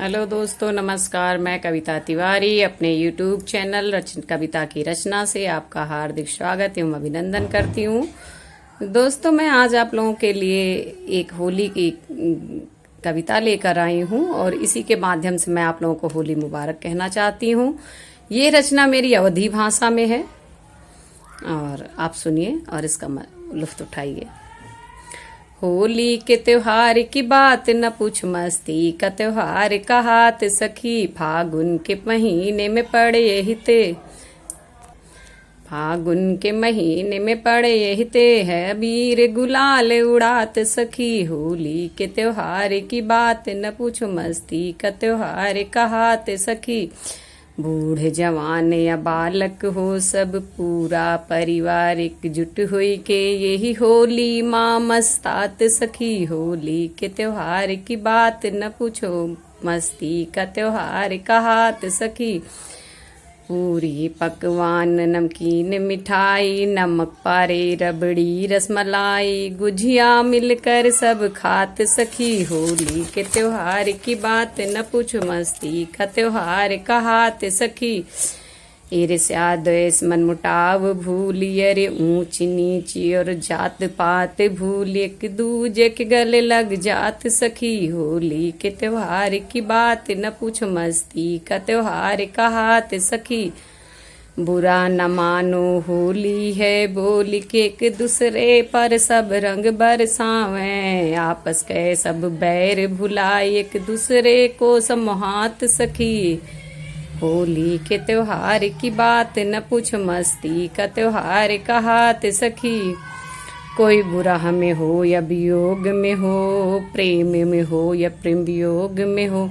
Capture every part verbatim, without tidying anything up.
हेलो दोस्तों, नमस्कार। मैं कविता तिवारी अपने YouTube चैनल रच-, कविता की रचना से आपका हार्दिक स्वागत एवं अभिनंदन करती हूँ। दोस्तों, मैं आज आप लोगों के लिए एक होली की, उम, कविता लेकर आई हूँ और इसी के माध्यम से मैं आप लोगों को होली मुबारक कहना चाहती हूँ। ये रचना मेरी अवधी भाषा में है और आप सुनिए और इसका म-, लुत्फ उठाइए। होली के त्योहार की बात न पूछ, मस्ती का त्योहार कहात सखी। फागुन के महीने में पड़े यही ते, फागुन के महीने में पड़े यही ते है, अबीर गुलाल उड़ात सखी। होली के त्योहार की बात न पूछ, मस्ती का त्योहार कहात सखी। बूढ़ जवान या बालक हो, सब पूरा परिवार एकजुट होई के यही होली मा मस्तात सखी। होली के त्योहार की बात न पूछो, मस्ती का त्योहार कहात सखी। पूरी पकवान, नमकीन मिठाई, नमक पारे, रबड़ी, रसमलाई, गुझिया मिलकर सब खात सखी। होली के त्योहार की बात न पूछ, मस्ती का त्योहार कहात सखी। ईर्ष्या द्वेष मन मुटाव भूल, अरे ऊंच नीच और जात पात भूल, एक दूजे के गले लग जात सखी। होली के त्योहार की बात न पूछ, मस्ती का त्योहार कहात सखी। बुरा न मानो होली है बोल के, एक दूसरे पर सब रंग बरसावें, आपस के सब बैर भुलाए, एक दूसरे को समहात सखी। होली के त्योहार की बात न पूछ, मस्ती का त्योहार कहात सखी। कोई विरह में हो या वियोग में हो, प्रेम में हो या प्रेम वियोग में हो,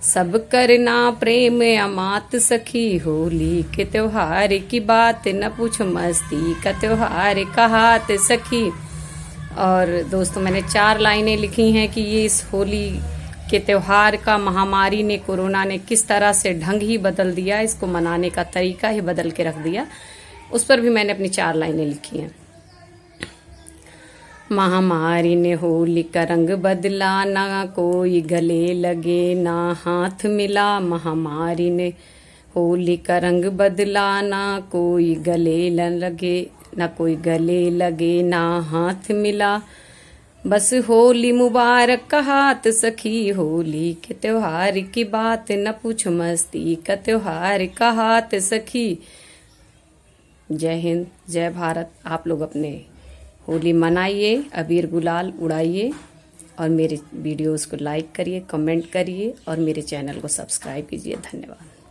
सब करना प्रेम अमात सखी। होली के त्योहार की बात न पूछ, मस्ती का त्योहार कहात सखी। और दोस्तों, मैंने चार लाइनें लिखी हैं कि ये इस होली के त्योहार का महामारी ने, कोरोना ने किस तरह से ढंग ही बदल दिया, इसको मनाने का तरीका ही बदल के रख दिया। उस पर भी मैंने अपनी चार लाइनें लिखी हैं। महामारी ने होली का रंग बदला, ना कोई गले लगे ना हाथ मिला। महामारी ने होली का रंग बदला, ना कोई गले न लगे, ना कोई गले लगे ना हाथ मिला। बस होली मुबारक कहात सखी, होली के त्योहार की बात न पूछ, मस्ती का त्योहार कहात सखी। जय हिंद, जय भारत। आप लोग अपने होली मनाइए, अबीर गुलाल उड़ाइए और मेरे वीडियोज़ को लाइक करिए, कमेंट करिए और मेरे चैनल को सब्सक्राइब कीजिए। धन्यवाद।